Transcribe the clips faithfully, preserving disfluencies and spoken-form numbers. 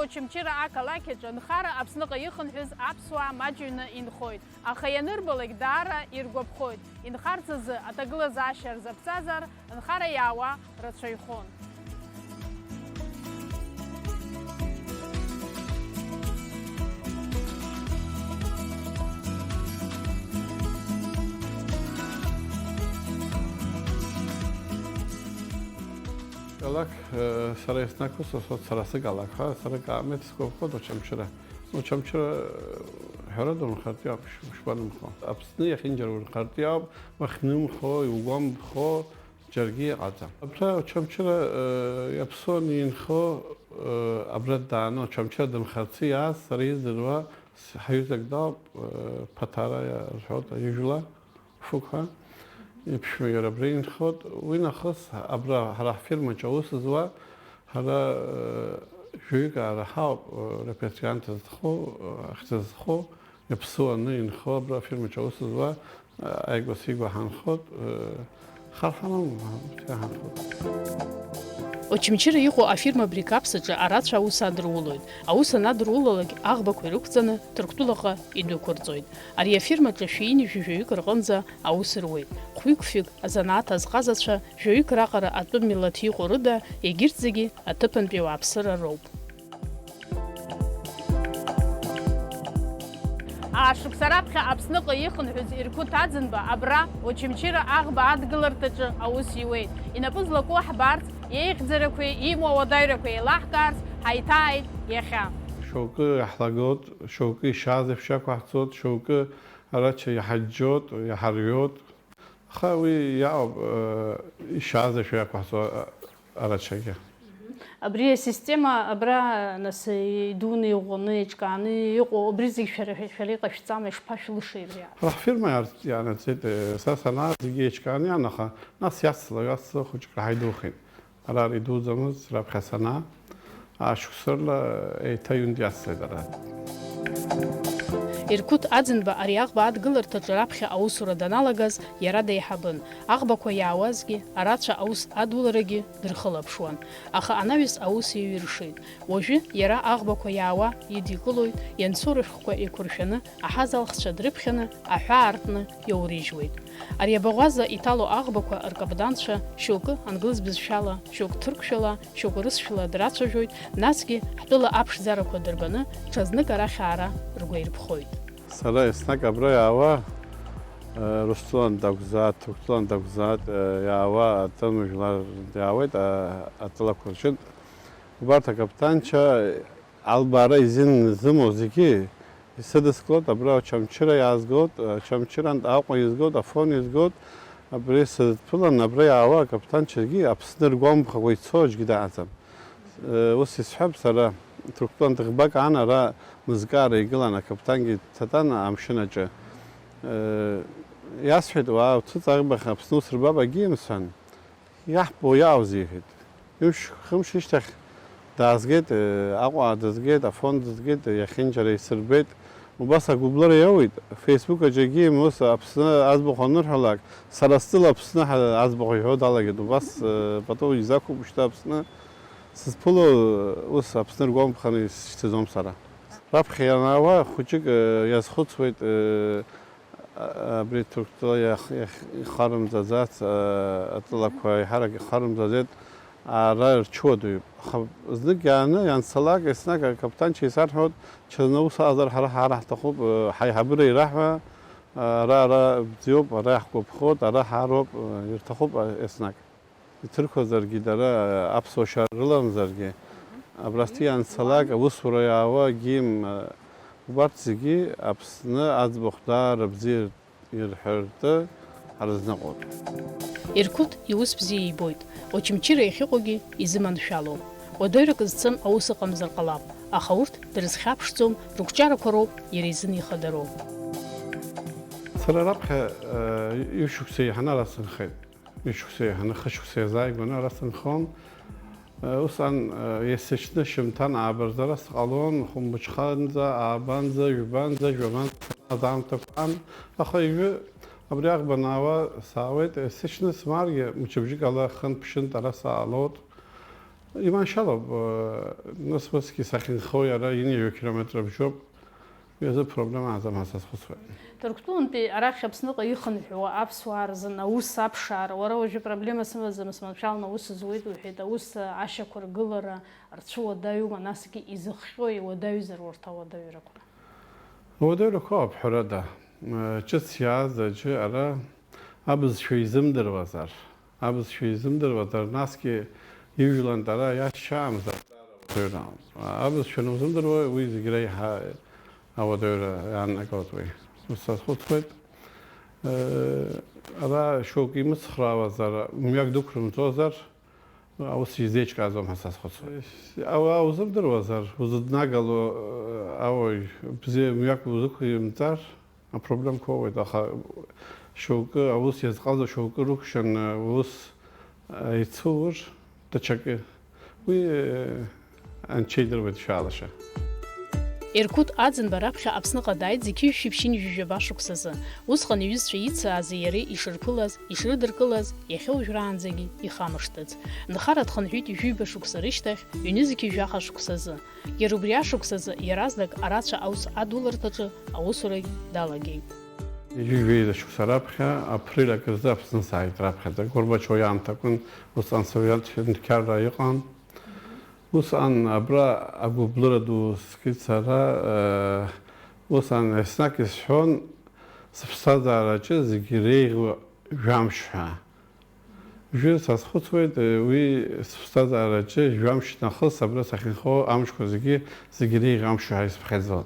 Очамчыра ақалақь аҿы нхара Аԥсныҟа ихынҳәыз аԥсуаа маҷҩны инхоит, аха ианырбалак даара иргәаԥхоит. Инхарц азы аҭагылазаашьа рзаԥҵазар, нхара иаауа рацәаҩхон. Калак, э, сара еснагь ус асоуп, сара сыкалак ҳәа, сара каамеҭ сгәаԥхоит Очамчыра. Очамчыра, э, ҳәарада, унхартә иоуп, ш-, шԥанымхо? Аԥсны иахьынџьара унхартә иоуп, уахьнымхо, иугәамԥхо, џьаргьы иҟаӡам. Абра Очамчыра, э, иаԥсуан инхо, э, абра дааны Очамчыра дынхарцы иааз, сара издыруа, с-, ҳаҩызак дауп, э, Ԥаҭара иа-, рҳәоит, ижәла. Фуқәа иԥшәма иара абра инхоит. Уи нахыс абра ҳара ҳфирмаҿы аус зуа, ҳара, э, жәаҩык ара ҳауп, э, репатриант зыҭаху, э, ахьӡ зху, иаԥсуаны инхо абра афирмаҿы аус зуа, э, ааигәа-сигәа ҳанхоит, э, хар ҳамам, ҳанхоит. Очамчыра иҟоу афирма Брикапс аҿы арацәа аус адырулоит. Аус анадырулалак, аӷбақәа ирықәҵаны Ҭырқәтәылаҟа идәықәырҵоит. Ари афирмаҿы шәи ҩынҩажәи жәаҩык рҟынӡа аус руеит. Хәҩык-фҩык азанааҭ азҟазацәа, жәаҩык раҟара атәым милаҭ иҟоу рыда, егьырҭ зегьы аҭыԥантәи ауааԥсыра роуп. Аашықәса раԥхьа Аԥсныҟа ихынҳәыз Ирқәыҭ Аӡынба абра, Очамчыра аӷба адгыларҭаҿы аус иуеит. Инапы злаку ҳбарц, иеихьӡарақәеи имоу ауадаҩрақәеи еилаҳкаарц ҳаиҭааит иахьа. Шьоукы иаҳлагоит, шьоукы ишьааз еиԥш иақәаҳҵоит, шьоукы арацәа иҳаџьџьоит, иҳарҩоит. Аха уи иаауп, э, ишьааз еиԥш иақәаҳҵо, э, арацәагьы. Абри асистема абра, нас, идуны, иӷәӷәаны, еиҿкааны иҟоу, абри зегь шәара, шәара иҟашәҵама, ишԥашәылшеи абри? Ҳара ҳфирма иар-, ианаҵеит, э, са санаа зегьы еиҿкааны иаан, аха нас иацла, иацла хәыҷык раҳа идухеит. Ара идуӡамызт раԥхьа санаа, ашықәсырла еиҭа ҩынтә иацлеит ара. Ирқәыҭ Аӡынба ари аӷба адгыларҭаҿы раԥхьа аусура даналагаз иара деиҳабын. Аӷбақәа иаауазгьы, арацәа аус адуларагьы дырхылаԥшуан. Аха анаҩс аус иаҩиршеит. Уажәы иара аӷбақәа иаауа идикылоит, ианцо рышәҟәқәа еиқәыршәаны, аҳазалхцәа дрыԥхьаны, аҳәаа артны иаурыжьуеит. Ари абаӷәаза иҭало аӷбақәа ркаԥданцәа, шьоукы англыз бызшәала, шьоукы ҭырқәшәала, шьоукы урысшәала драцәажәоит, насгьы ҳтәыла аԥшӡарақәа дырбаны, ҽазнык арахь аара ргәы ирԥхоит. Сара еснагь абра иаауа, э, Урыстәылантә акәзааит, Ҭырқәтәылантә акәзааит, э, иаауа атәым жәлар иаауеит, а-, атәылақәа рҿынтә. Убарҭ акаԥданцәа албаара изин зымоу зегьы исыдыскылоит, абра Очамчыра иаазгоит, Очамчырантә Аҟәа изгоит, Афон изгоит, абри сыдԥылан, абра иаауа акаԥданцәагьы Аԥсны ргәамԥхакәа ицо аӡәгьы дааӡам. Ус исҳәап сара, Ҭырқәтәылантә ӷбак аан ара мызкаара игылан, акаԥдангьы дҭатәан амшын аҿы. Иасҳәеит, уаа, уцәыҵ аӷбахь, Аԥсны ус рбап, агьиим, сҳәан. Иаҳбо иаауз, иҳәеит. Ҩымш-хымш ишьҭахь даазгеит, Аҟәа дызгеит, Афон дызгеит, иахьынџьара исырбеит. Убас агәыблыра иоуеит, Facebook аҿы агьиим, ус Аԥсны аӡбахә анырҳәалак, сара стәыла Аԥсны ҳа-, аӡбахә иҳәо далагеит. Убас, э, пату изақәуп шьҭа Аԥсны. Сызԥыло, э, ус Аԥсны ргәамԥханы исышьҭаӡом сара. Раԥхьа ианаауа хәыҷык, э, иазхәыцуеит, э, а-, абри Ҭырқәтәыла иах-, иах-, ихарымҵаӡац, э, атәылақәа еиҳарак ихарымҵаӡеит, ара рчуадаҩуп. Аха знык иааны ианцалак, еснагь акаԥданча исарҳәоит, ҽазны ус аҟазар ҳара ҳаара ҳҭахуп, э, ҳаиҳабыра ираҳәа, э, ара, ара бзиоуп, ара иаҳгәаԥхоит, ара ҳаароуп, э, ирҭахуп, э, еснагь. Иҭырқәазаргьы дара, э, аԥсуа шьа рыламзаргьы, абрахьтәи ианцалак, аусура иаауа, гим, э, убарҭ зегьы Аԥсны аӡбахә даара бзиа ирҳәартә ҳарызныҟәоит. Ирқәыҭ иус бзиа ибоит, Очамчыра иахьыҟоугьы изыманшәалоуп. Уадаҩрак зцым аус ыҟамзар ҟалап, аха урҭ дрызхьаԥшӡом, рықәҿиарақәа роуп иара изын ихадароу. Сара раԥхьа, э, ҩышықәса еиҳаны ара сынхеит. Ҩышықәса еиҳаны, хышықәса иазааигәаны ара сынхон. Усҟан, есыҽны шьымҭан аабарзара сҟалон, хәымбыҽханӡа, аабанӡа, жәбанӡа, жәабанӡа санааз аамҭақәан. Аха ижәы абри аӷба анаауа саауеит, есыҽны смааргьы мчыбжьык ала хынтә-ԥшьынтә ара саалоит. Иманшәалоуп, нас усгьы сахьынхо иара ҩынҩажәа километр абжьоуп, уи азы проблема аӡам ҳәа сазхәыцуеит. Ҭырқәтәылантәи арахь Аԥсныҟа ихынҳәуа аԥсуаа рзын аус аԥшаара, уара уажәы проблема сымаӡам, сманшәаланы аус зуеит уҳәеит, аус ашьақәыргылара рцәуадаҩума, насгьы изыхҟьои, иуадаҩзар урҭ ауадаҩрақәа? Ауадаҩрақәа ауп, ҳәарада, ҿыц иааз аӡәы ара абызшәа изымдыруазар, абызшәа изымдыруазар, насгьы ижәлантә ара иашьцәаамзар, абызшәа анузымдыруа, уи зегь реиҳа ауадаҩра иааннакылоит уи. Ус сазхәыцуеит. Ара шьоук имыцхраауазар, мҩак дықәрымҵозар, аус изеиҿкааӡом ҳәа сазхәыцуеит. Ауаа узымдыруазар, узыднагало ауаҩ бзиа мҩак узықәимҵар, апроблемқәа ыҟоуп, аха шьоукы аус иазҟазо шьоукы рықәшьан, ус ицур, даҽакы. Уи анцәа идыруеит, шәаалаша. Ерқәыҭ Аӡынба раԥхьа Аԥсныҟа дааит зқьи жәшәи ԥшьынҩажәи жәаба шықәсазы. Усҟан иҩызцәа ицаазы иареи ишырԥылаз, ишрыдыркылаз, иахьа уажәраанӡагьы ихамышҭыц. Нхара дхынҳәит ҩажәиба шықәса рышьҭахь, ҩнызқьи жәаха шықәсазы. Иара убри ашықәсазы иаразнак арацәа аус адуларҭаҿы аусурагь далагеит. Ҩажәи жәеиза шықәса раԥхьа, апрель акы рзы Аԥсны сааит раԥхьаӡа. Горбачиов иаамҭа акәын, усҟан Совет нырқьарра иҟан. Усҟан абра агәыблыра ду скит сара, э, усҟан еснагь исҳәон, сыԥсҭазаараҿы зегьы реиӷьу жәамш ҳәа. Уажәы сазхәыцуеит, э, уи сыԥсҭазаараҿы жәамш нахыс абра сахьынхо амшқәа зегьы, зегьы реиӷьу амш ҳәа исыԥхьаӡон,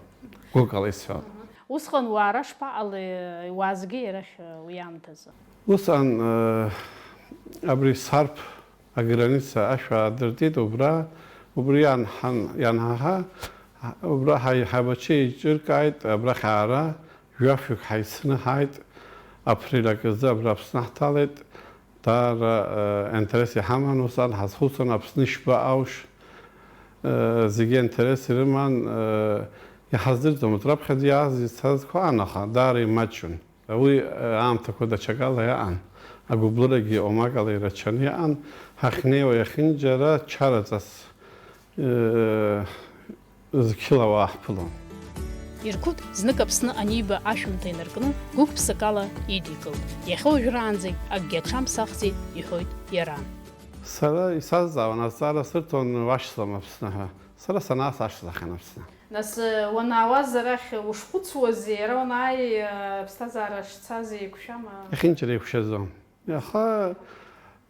гәыкала исҳәон. Усҟан уаара шԥаҟалеи, уаазгеи арахь, э, уи аамҭазы? Усҟан, э, абри Сарԥ аграница ашә аадыртит, убра, убри ианҳан-, ианҳаҳа, убра ҳаи-, ҳаибачы еиҿыркааит, абрахь аара, Жәафҩык ҳаицны ҳааит, апрель акызы абра Аԥсны ҳҭалеит. Даара, э, интерес иҳаман, усҟан ҳазхәыцуан Аԥсны ишбаҟоушь, э, зегьы интерес ирыман, э, иҳаздырӡомызт, раԥхьаӡа иааз ицазқәа аан, аха даара имаҷҩын. Уи, э, аамҭақәа даҽакала иаан, агәыблырагьы омакала ирацәаны иаан, ҳахьнеиуа иахьынџьара чараҵас, э, зқьыла ауаа ҳԥылон. Ирқәыҭ знык Аԥсны аниба ашәымҭа инаркны, гәык-ԥсыкала идикылт. Иахьа уажәраанӡагь акгьы аҽамԥсахӡеит, иҳәоит иара. Сара исазҵаауан, азҵаара сырҭон уашьцылам Аԥсны ҳәа. Сара санаа сашьцылахьан Аԥсны. Нас, э, уанаауаз арахь ушхәыцуазеи, ара уанааи, э, аԥсҭазаара шцаз еиқәшәама? Иахьынџьара еиқәшәаӡом. Аха,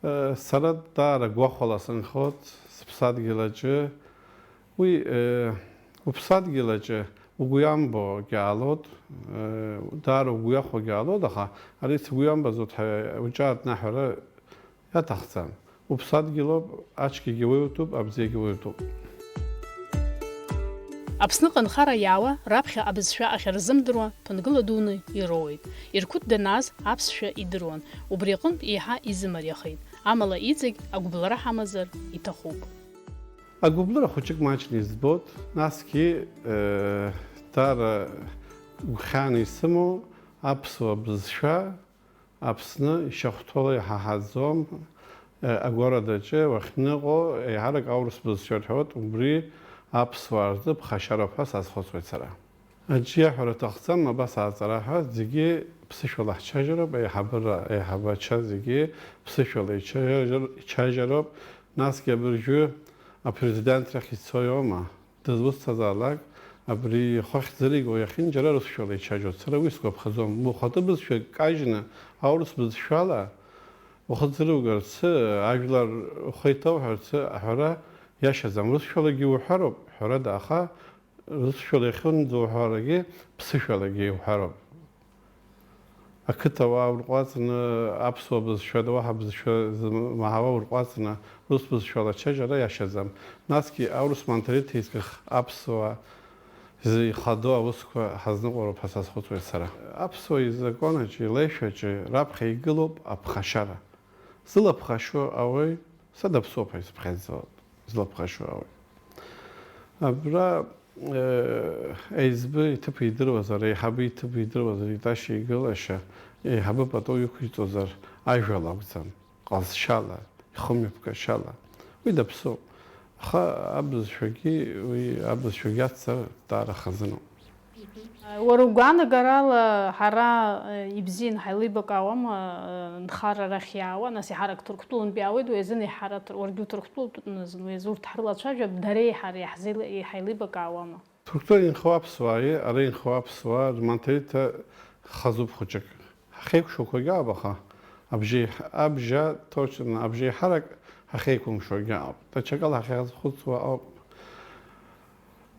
э, сара даара гәахәала сынхоит сыԥсадгьыл аҿы. Уи, э, уԥсадгьыл аҿы угәы иамбогьы ҟалоит, э, даара угәы иахәогьы ҟалоит, аха ари сгәы иамбаӡоит ҳәа уҿы аҭнаҳәара иаҭахӡам. Уԥсадгьылоуп, ацәгьагьы уаҩуп, абзиагьы уаҩуп. Аԥсныҟа анхара иаауа, раԥхьа абызшәа ахьырзымдыруа, ԥынгыла дуны ироуеит. Ирқәыҭ данааз аԥсшәа идыруан, убри аҟынтә еиҳа изымариахеит, амала иҵегь агәыбылра ҳамазар иҭахуп. Агәыблыра хәыҷык маҷны избоит, насгьы, э, даара гәхьааны исымоу аԥсуа бызшәа, Аԥсны ишьахәҭоула иҳаҳаӡом, э, агәарадаҿы уахьныҟәо, еиҳарак аурыс бызшәа рҳәоит, убри аԥсуаа рзы ԥхашьароуп ҳәа сазхәыцуеит сара. Аӡәы иаҳәара аҭахӡам, абас ааҵара ҳәа, зегьы ԥсышәала ҳчажьароуп, еиҳабыра, еиҳабацәа зегьы ԥсышәала ичажьар-, ичажьароуп, насгьы абыржәы апрезидентрахь ицо иоума? Дызусҭазаалак, абри ихы ахьӡыригоу иахьынџьара русшәала ичажьоит. Сара уи сгәаԥхаӡом. Ухатәы бызшәа кажьны, аурыс бызшәала ухы ӡырыугарц, ажәлар ухы иҭоуҳәарц аҳәара иашаӡам. Русшәалагьы уҳәароуп, ҳәарада, аха русшәала иахьынӡауҳәарагьы ԥсышәалагьы иуҳәароуп. Ақыҭауаа урҟәаҵны, аԥсуа бызшәа, уаҳа бызшәа змаҳауа урҟәаҵны, рус бызшәала ачажьара иашаӡам. Насгьы аурыс манталиҭ изкых аԥсуаа изы ихадоу аусқәа ҳазныҟәароуп ҳәа сазхәыцуеит сара. Аԥсуа изакәанаҿы, илеишәаҿы раԥхьа игылоуп аԥхашьара. Зылаԥхашьо ауаҩ, са даԥсуоуп ҳәа исыԥхьаӡо, зылаԥхашьо ауаҩ. Абра, э, аизбы иҭыԥ идыруазар, аиҳабы иҭыԥ идыруазар, итәашьа игылашьа, аиҳабы пату иқәиҵозар, ажәала акәӡам, ҟазшьала, ихымҩаԥгашьала. Уи даԥсуоуп. Аха абызшәагьы, уи абызшәагьы ацҵар даара хазыноуп. Уара угәаанагарала ҳара, э, ибзиан ҳаилибакаауама, э, нхара арахь иаауа, нас еиҳарак Ҭырқәтәылантә иаауеит, уи азын еиҳарак Ҭыр-, уаргьы уҭырқәтәылатәны азын, уи азы урҭ ҳрылацәажәап, дара еиҳа-, иаҳзеил-, иҳаилибакаауама? Ҭырқәтәыла инхо аԥсуааи ара инхо аԥсуаа рманталита хазуп хәыҷык. Ҳахьеиқәшәақәагьы аабаха, абжьеиҳ-, абжьа, точно, абжьеиҳарак ҳахьеиқәымшәогьы ауп. Даҽакала ҳахьазхәыцуа ауп.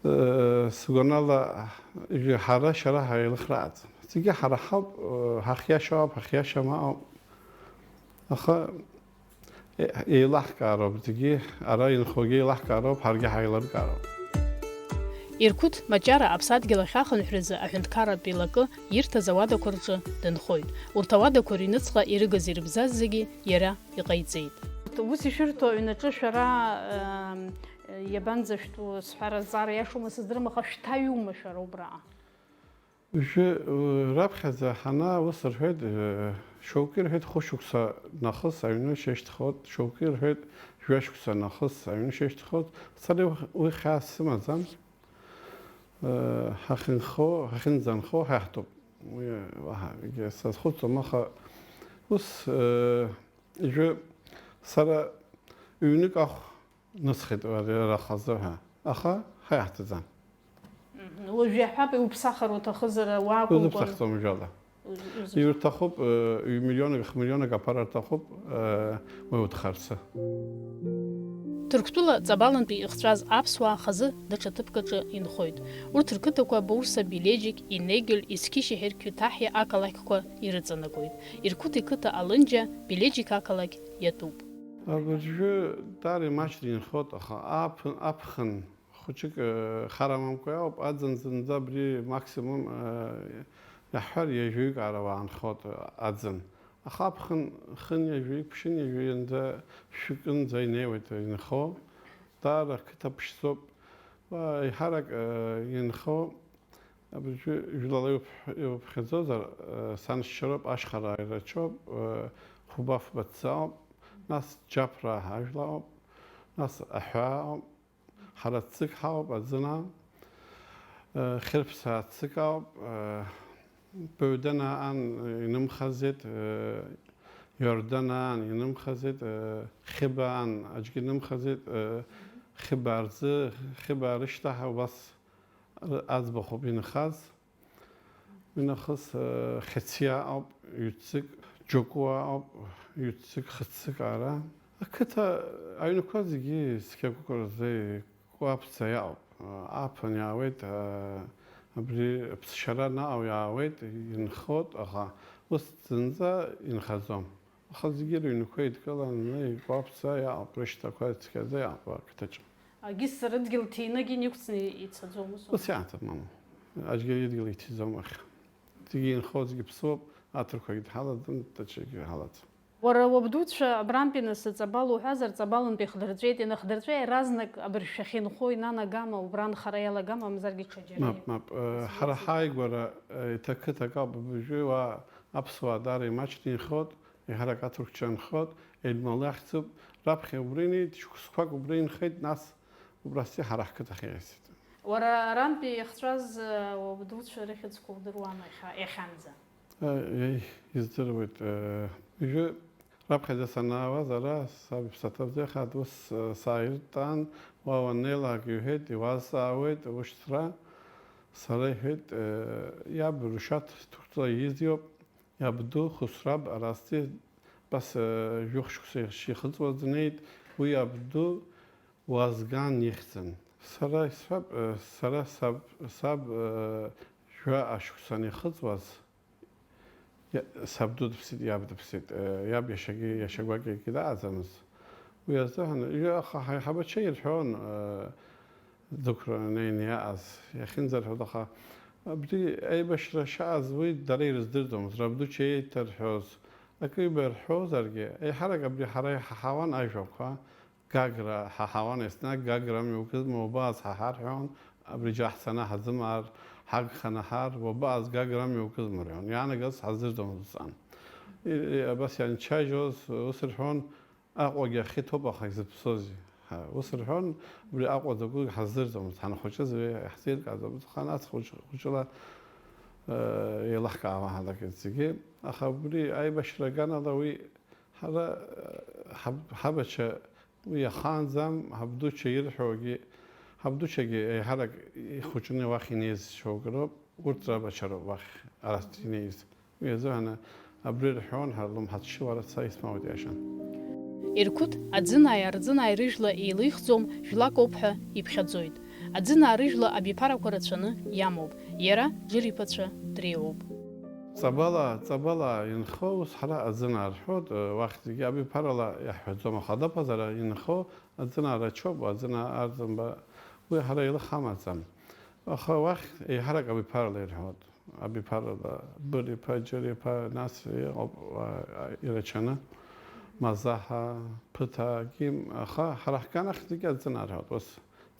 Э, сгәанала, ижә-, ҳара шьара ҳаилыхрааӡам. Зегьы ҳара ҳауп, э, ҳахьиашоу ауп, ҳахьиашам ауп. Аха, э, еилаҳкаароуп зегьы, ара инхогьы еилаҳкаароуп, ҳаргьы ҳаилыркаароуп. Ирқәыҭ Маҷара аԥсадгьыл ахь ахынҳәразы аҳәынҭқарратә еилакы ирҭаз ауадақәа рҿы дынхоит. Урҭ ауадақәа рыҩныҵҟа ирыгаз-ирыбзаз зегьы иара иҟаиҵеит. Ус ишәырҭо аҩнаҿы шәара, ем, иабанӡашәтәу сҳәара азҵаара иашоума сыздырам, аха шәҭаҩума шәара убраҟа? Уажәы, э, раԥхьаӡа ҳанаа ус рҳәеит, э, шьоукы ирҳәеит, хәышықәса нахыс аҩны шьышьҭхот, шьоукы ирҳәеит, жәашықәса нахыс аҩны шьышьҭхот. Сара уи, уи хьаас сымаӡам. Э, ҳахьынхо, ҳахьынӡанхо ҳаиҳҭоуп. Уи уаҳа акгьы сазхәыцуам, аха ус, э, ижәы сара ҩнык ахә нысхит ари ара хазы ҳәа, аха ҳаиаҳҭаӡам. Мгм. Уажә иаҳҳәап, иуԥсахыр уҭахызар, уаақәымкәан. Узыԥсахӡом уажәала. Уз-, узыԥсах- Иуҭахуп, э, ҩ-миллионак, х-миллионак аԥара рҭахуп, э, уи удхарцы. Ҭырқәтәыла Ҵабалынтәи ихҵәаз аԥсуаа хазы даҽа ҭыԥк аҿы инхоит. Урҭ рқыҭақәа Бурса, Билеџьик, Инегьыль, Есқьышьеҳер, Қьуҭаҳиа ақалақьқәа ирыҵанакуеит. Ирқәыҭ иқыҭа Алынџьа Билеџьик ақалақь иатәуп. Абыржәы даара имаҷны инхоит, аха аԥ-, аԥхын хәыҷык, э, хар амамкәа иоуп, аӡын зынӡа абри максимум, э, иаҳҳәар, ҩажәаҩык ара уаанхоит, э, аӡын. Аха аԥхын хын ҩажәаҩык, ԥшын ҩажәаҩынӡа, шәкынӡа инеиуеит инхо. Даара ақыҭа ԥшӡоуп. Уа, еиҳарак, э, инхо, абыржәы жәлала иуԥ-, иуԥхьаӡозар, э, сан шьшьароуп, ашьхараа ирацәоуп, э, хәба-фба ҵа ауп, нас џьаԥраа ҳажәла ауп, нас аҳәаа ауп, ҳара ццык ҳауп, аӡына, э, хьырԥсаа ццык ауп, э, Баҩдана аан инымхаӡеит, э, Иордан аан инымхаӡеит, э, Хьыба аан аӡәгьы инымхаӡеит, э, Хьыбаа рзы, Хьыбаа рышьҭахь убас аӡбахә ауп инхаз. Уи нахыс, э, Хьыциа ауп, ҩ-ццык, Џьокуа ауп, ҩ-ццык, хы-ццык ара. Ақыҭа аҩнқәа зегьы цқьа гәыкала рзы Кәаԥӡа иаауп. Ааԥын иаауеит, аа, абри ԥсшьара наҟ иаауеит, инхоит, аха ус зынӡа инхаӡом. Аха зегьы рыҩнқәа еидкыланы, икәаԥӡа иаауп, рышьҭақәа цқьаӡа иаауп ақыҭаҿы. Агьыс рыдгьыл ҭины агьын иқәҵны ицаӡом, ус? Ус иаҭа, мамоу. Аӡәгьы идгьыл иҭиӡом уахь. Зегьы инхо, зегьы ԥсуоуп, аҭырқәагьы дҳалаӡом, даҽакгьы ҳалаӡом. Уара уабдуцәа абрантәи нас Ҵабал уҳәазар, Ҵабалынтәи ихдырҵәеит, ианыхдырҵәа иаразнак абыржә шәахьынхо инанагама, убра анхара иалагама, мамзаргьы ҽаџьара? Мап, мап, э, ҳара ҳааигәара, э, иҭакы-ҭакы ауп, абыржәы уа аԥсуаа даара имаҷны инхоит, еиҳарак аҭырқәцәа нхоит, Ельмалы ахьӡуп, раԥхьа убра инеит, шықәсқәак убра инхеит, нас убрантәи ҳара ҳқыҭахь ииасит. Уара арантәи иахҵәаз, э, уабдуцәа рыхьӡқәа удыруама иахьа-, иахьанӡа? Еи, издыруеит. Уажәы раԥхьаӡа санаауаз ара, саб иԥсаҭа бзиахааит, ус, сааиртәан, уа уаннеилак иҳәеит, иуазҵаауеит ушьҭра. Сара иҳәеит, иаб Рушьаҭ Ҭырқәтәыла ииз иоуп, иабду Хәыцраб Арасти, абас, жәохә шықәса шихыҵуаз днеит, уи абду Уазган ихьӡын. Сара исҳәап, э, сара саб, саб, э, жәа ашықәсан ихыҵуаз, иа-, сабду дыԥсит, иаб дыԥсит, э, иаб иашьагьы, иашьа гәакьагьы дааӡамызт. Уи азыҳәан, ҩы-, аха ҳаиҳабацәа ирҳәон, э, дықәра неины иааз, иахьынӡарҳәоз, аха абри аибашьра шааз уи дара ирыздырӡомызт, рабду чеиҭарҳәоз, акы ибарҳәозаргьы, еиҳарак абри ҳара иҳаҳауан ажәақәа, Гагра ҳаҳауан, еснагь Гагра амҩа уакызма, уабааз ҳаҳар ҳәа иҳәон, абри џьа ҳцаны ҳазымаар, ҳагханы ҳаар, уабааз Гагра амҩа уакызма рҳәон, иаанагаз ҳаздырӡомызт сан. И, и, абас ианчажьоз, ус рҳәон, Аҟәагьы ахьы ҭоуп, аха изыԥсоузеи? Ус рҳәон, убри Аҟәа закәу ҳаздырӡомызт, ҳанхәыҷыз уи иаҳзеилкааӡомызт, хан ацхә хәыҷ-, хәыҷыла, э, еилаҳкаауан ҳалагеит зегьы. Аха убри аибашьра аганала уи ҳара, э, ҳаб-, ҳабацәа уи иахаанӡам, ҳабдуча ирҳәогьы, ҳабдучагьы еиҳарак ихәыҷны уахь инеиз шьоукы роуп, урҭ рабацәа роуп уахь арахь инеиз. Уи азыҳәан абри рҳәон ҳәа лымҳацшьыла са исмоуит иашан. Ирқәыҭ аӡынааи арӡынааи рыжәла еилихӡом, жәлак ауп ҳәа иԥхьаӡоит. Аӡынаа рыжәла абиԥарақәа рацәаны иамоуп. Иара џьыр иԥацәа дреиуоуп. Ҵабала, ҵабала инхо ус ҳара аӡынаа рҳәоит, уахь зегьы абиԥарала иаҳҳәаӡом, аха адаԥазара инхо аӡынаа рацәоуп, аӡынаа арӡынба уи ҳара илых амаӡам. Аха уахь еиҳарак абиԥарала ирҳәоит. Абиԥарала Быр-иԥа, Џьыр-иԥа, нас иҟоуп, а, а, ирацәаны, Мазаҳа, Ԥыҭа, Гим, аха ҳара ҳганахь зегьы аӡынаа рҳәоит, ус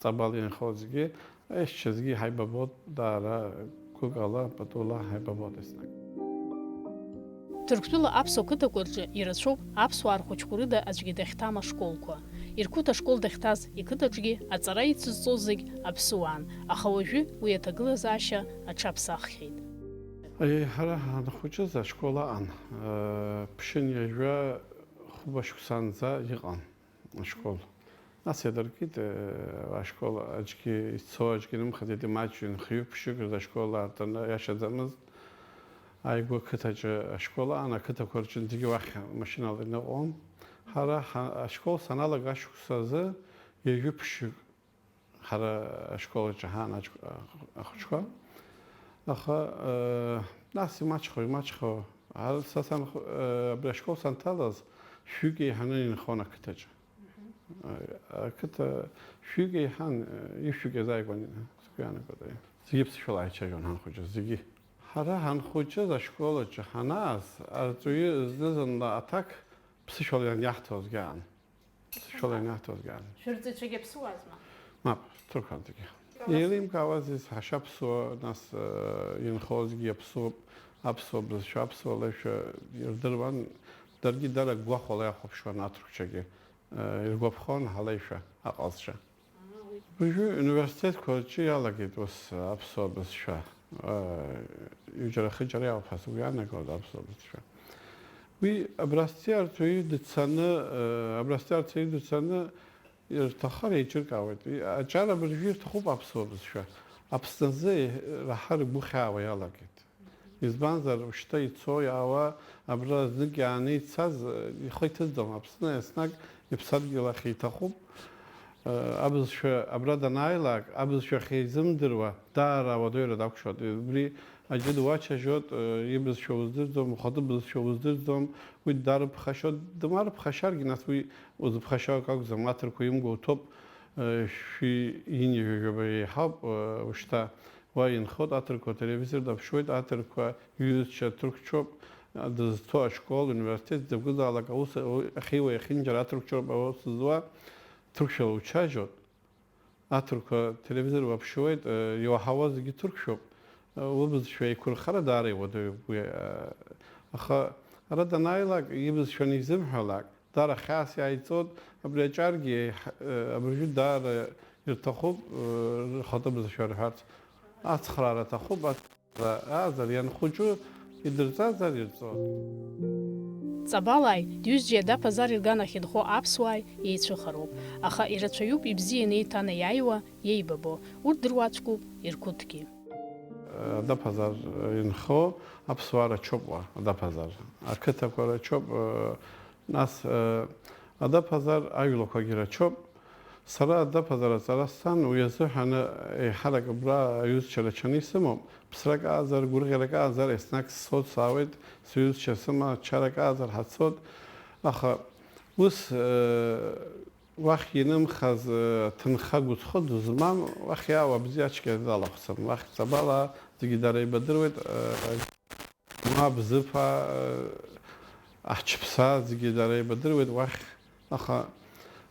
Ҵабал инхо зегьы, ешьцәа зегьы ҳаибабоит, даара гәыкала, патула ҳаибабоит еснагь. Ҭырқәтәыла аԥсуа қыҭақәа рҿы ирацәоуп аԥсуаа рхәыҷқәа рыда аӡәгьы дахьҭам ашколқәа. Ирқыҭ ашкол дахьҭаз, иқыҭаҿгьы аҵара ицызҵоз зегь аԥсуаан, аха уажәы уи аҭагылазаашьа аҽаԥсаххьеит. Аиеи, ҳара ҳанхәыҷыз ашкол аҟан, ԥшьынҩажәа хәба шықәсанӡа иҟан ашкол. Нас иадыркит, э, ашкол аҿгьы ицо аҿгьы нымхаӡеит, имаҷҩын, хҩык-ԥшьҩык рзы ашкол аартны иашаӡамызт. Ааигәа қыҭаҿы ашкол аан, ақыҭақәа рҿынӡагьы уахь машьынала иныҟәон. Ҳара ҳа-, ашкол саналага ашықәс азы ҩажәи ԥшьҩык ҳара ашкол аҿы ҳаан аҷ-, ахәыҷқәа. Аха, э, нас имаҷхо, имаҷхо, ҳара са санх-, э, абри ашкол санҭалаз, шәҩык еиҳаны инхон ақыҭаҿы. Ақыҭа шәҩык еиҳан, ишәҩык иазааигәан сгәы иаанагоит. Зегьы ԥсышәала ҳаицәажәон ҳанхәыҷыз, зегьы. Ҳара ҳанхәыҷыз ашкол аҿы ҳанааз, арҵаҩы зны-зынла аҭак ԥсышәала ианиаҳҭозгьы аан. Ԥсышәала ианиаҳҭозгьы аан. Шәырҵаҩцәагьы аԥсуаазма? Мап, ҭырқәанӡагьы. Еилеимкаауазиз ҳашаԥсуа, нас, э, инхозгьы иаԥсоуп, аԥсуа бызшәа, аԥсуа леишәа ирдыруан, даргьы дара гәахәала иахәаԥшуан аҭырқәцәагьы. Иргәаԥхон ҳалеишәа аҟазшьа. Уажәы университетқәа рҿы иалагеит ус аԥсуа бызшәа. Ҩыџьара-хыџьара иалԥаз уи иаанагоит аԥсуа бызшәа. Уи абрасти арҵаҩы дцаны, абрасти арҵаҩы дцаны ирҭахар еиҿыркаауеит. Аҿар абыржәы ирҭахуп аԥсуа бызшәа. Аԥсны азы раҳа ргәы хьаауа иалагеит. Избанзар, ушьҭа ицо-иаауа абра знык иааны ицаз, ихы иҭызӡом. Аԥсны еснагь иԥсадгьыл ахь иҭахуп. Абызшәа абра данааилак, абызшәа ахьизымдыруа даара ауадаҩра дақәшәоит. Убри аџьыда уаччоит, ибызшәа уздырӡом, ухатәы бызшәа уздырӡом, уи дарыԥхашьоит. Дмарыԥхашьаргьы, нас уи узыԥхашьо акы акәӡам, аҭырқәа имгәа уҭоуп, шәи ҩынҩажәаба еиҳауп ушьҭа. Уа инхоит, аҭырқәа ателевизор даԥшуеит, аҭырқәа иҩызцәа ҭырқәцәоуп, дызҭо ашкол, университет, дзакәызаалак аус ахьиуа иахьынџьара аҭырқәцәоуп аус зуа, ҭырқәшәала учажьоит, аҭырқәа ателевизор уаԥшуеит, иуаҳауа зегьы ҭырқәшәоуп, убызшәа еиқәырхара даара иуадаҩуп уи, аха ара данааилак, ибызшәа анизымҳәалак, Даара хьаас иааиҵоит, абри аҿаргьы еиҳ-, э, абыржәы даара ирҭахуп, э, рхатәы бызшәа рҳәарц. Ацхраара аҭахуп, ацхраара аазар, ианхәыҷу идырҵазар ирҵоит. Ҵабалааи, дҩызџьеи Адаԥазар ирганахь инхо аԥсуааи еицәыхароуп, аха ирацәаҩуп ибзианы еиҭанеиааиуа, иеибабо, урҭ дыруаӡәкуп Ирқәыҭгьы. Адаԥазар инхо аԥсуаа рацәоуп уа, Адаԥазар. Ақыҭақәа рацәоуп, э, нас, э, Адаԥазар ажәлақәагьы рацәоуп. Сара Адаԥазар аҵара сцан, уи азыҳәан еиҳарак абра аҩызцәа рацәаны исымоуп. Ԥсрак аазар, гәырӷьарак аазар, еснагь сцоит, саауеит, сҩызцәа сыман, чарак аазар ҳацоит. Аха ус, э, Уахь инымхаз, э, ҭынха гәыцхәы дызмам, уахь иаауа абзиа ацәгьа далахәӡам. Уахь Ҵабалаа зегьы дара еибадыруеит, э, ма Бзыԥаа, э, Ачыԥсаа зегьы дара еибадыруеит уахь. Аха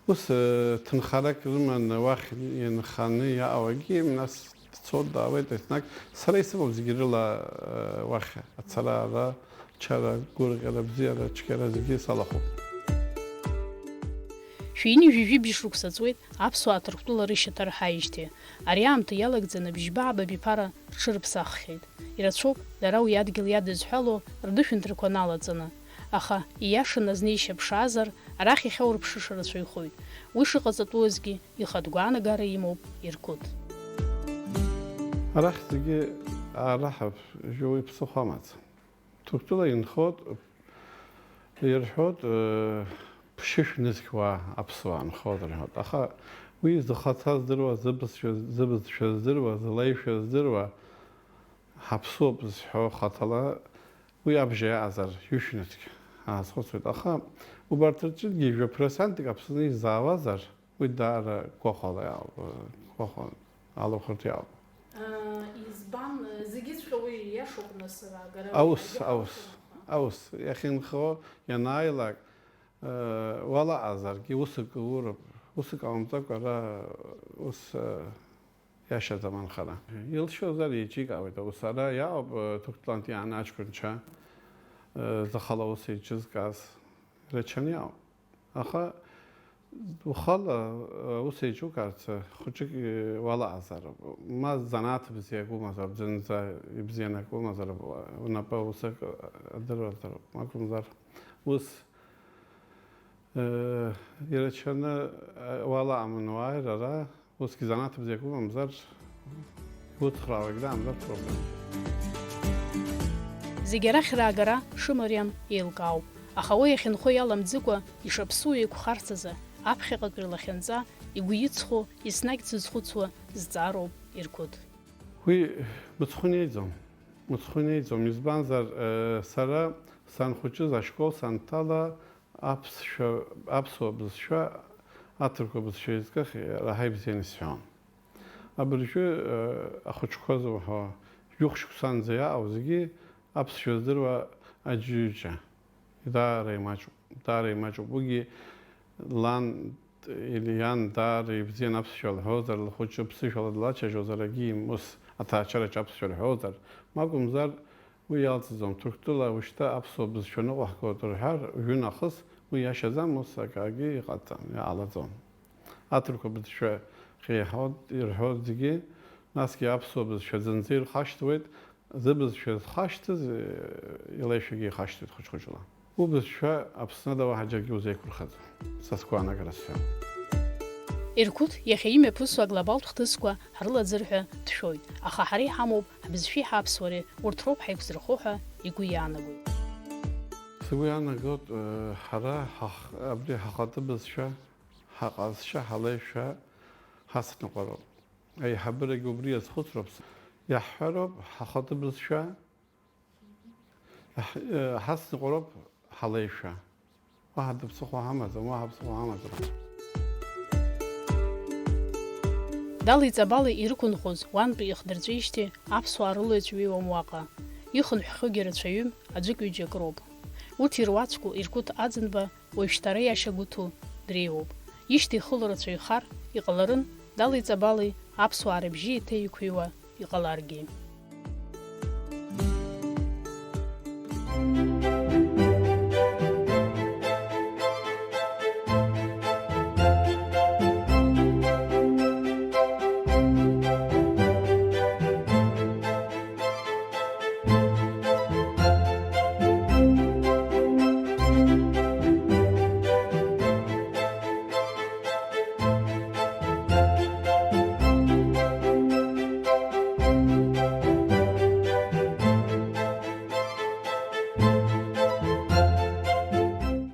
ус, э, ҭынхарак рыманы уахь инханы иаауагьы, нас Дцоит, даауеит, еснагь сара исымоуп зегьы рыла, э, уахь ацара, ара, чара, гәырӷьара, бзиара, цәгьара зегьы салахәуп. Ҩажәи жәибжь шықәса ҵуеит аԥсуаа Ҭырқәтәыла рышьаҭа рҳаижьҭеи. Ари аамҭа иалагӡаны бжьба-ааба абиԥара рҽырыԥсаххьеит. Ирацәоуп дара уи адгьыл иадызҳәало рнышәынҭрақәа налаҵаны. Аха, ииашаны азнеишьа ԥшаазар, арахь иахьаурԥшыша рацәаҩхоит. Уи шыҟаҵатәуазгьы, ихатә гәаанагара имоуп Иркут. Арахь зегьы аараҳап, жәоуи ԥсыхәа амаӡам. Ҭырқәтәыла инхоит, ирҳәоит, э, ԥшьышә нызқьуа аԥсуаа нхоит рҳәоит. Аха уи зхаҭа здыруа, зыбызшәа, зыбызшәа здыруа, злеишәа здыруа, ҳаԥсуоуп зҳәо хаҭала, уи абжа иаҟазар, ҩышә нызқь аазхәыцуеит. Аха убарҭ рҿынгьы жәа процентк Аԥсны изаауазар, уи даара гәахәала иаауп, гәахәа алахәырҭа иаауп. Избан, зегьыҵәҟьа уи ииашоуп, нас, ара агара Аус, агьыҟалаӡом. Аус, аус, иахьынхо ианааилак, э, уалаҟазаргьы, усак уроуп, усак ҟаумҵакәа ара ус, э, иашаӡам анхара. Илшозар еиҿикаауеит аус, ара иаауп, э, Ҭырқәтәылантә иааны аҷкәынцәа, э, зхала ус еиҿызкааз, ирацәаны иаауп. Аха ухала, э, ус еиҿукаарц, э, хәыҷык, э, уалаҟазароуп. Ма занааҭ бзиак умазароуп, зынӡа ибзианы акы умазароуп, унапы усак адыруазароуп. Акәымзар, ус, э, ирацәаны, э, уалаҟамын уааир ара, Усгьы занааҭ бзиак умамзар, уцхраауагь даамзар проблема. Зегь арахь раагара шымариам еилкаауп, аха уи иахьынхо иаламӡыкәа, ишаԥсуа еиқәхарц азы, аԥхьаҟатәи рлахьынҵа игәы иҵхо, еснагь дзызхәыцуа зҵаароуп Иркут. Уи мыцхәы неиӡом, мыцхәы неиӡом, избанзар, э, сара санхәыҷыз ашкол санҭала, Аԥсшәа, аԥсуа бызшәа, аҭырқәа бызшәа еизкых иаҳа ибзианы исҳәон. Абыржәы, э, ахәыҷқәа зуҳәо, жәохә шықәсанӡа иаау зегьы аԥсшәа здыруа аӡәы ҩыџьа. Даара имаҷуп, даара имаҷуп. Уигьы лан или иан даара ибзиан аԥсшәа лҳәозар, лхәыҷы ԥсышәала длацәажәозар, агьи ус аҭаацәараҿы аԥсшәа лҳәозар, ма акәымзар, Уи иалҵӡом, Ҭырқәтәыла ушьҭа аԥсуа бызшәа ныҟәаҳгоит рҳәар, жәы нахыс уи иашаӡам, ус акагьы иҟаҵам, иҟалаӡом. Аҭырқәа бызшәа хеиҳауеит ирҳәоит зегьы, насгьы аԥсуа бызшәа зынӡа ирхашҭуеит, зыбызшәа зхашҭыз, э, илеишәагьы ихашҭуеит хәыҷ-хәыҷла. Убызшәа Аԥсны ада уаҳа џьаргьы узеиқәырхаӡом, са сгәаанагара сҳәап. Иркут иахьа имҩаԥысуа аглобалтә хҭысқәа ҳрылаӡыр ҳәа дшәоит, аха ҳара иҳамоуп ҳбызшәеи ҳаԥсуареи, урҭ роуп ҳаиқәзырхо ҳәа игәы иаанагоит. Сгәы иаанагоит, э, ҳара ҳах-, абри ҳахатәы бызшәа, ҳаҟазшьа, ҳалеишәа ҳацныҟәароуп. Аиҳабырагьы убри иазхәыцроуп. Иаҳҳәароуп ҳахатәы бызшәа, Иаҳ-, э, ҳацныҟәароуп ҳалеишәа. Уаҳа ԥсыхәа ҳамаӡам, уаҳа ԥсыхәа ҳамаӡам. Дали Ҵабали ирықәынхоз уантәи ихдырҵәижьҭеи аԥсуаа рылаҩцә ҩеиуам уаҟа. Ихынҳәхьоугьы рацәаҩым, аӡәык-ҩыџьак роуп. Урҭ ируаӡәку Иркут Аӡынба уажәшьҭа ара иашьа гәыҭу дреиуоуп. Ишьҭа ихыло рацәаҩхар, иҟаларын, Дали Ҵабали аԥсуаа рыбжьы еиҭа еиқәыҩуа иҟаларгьы.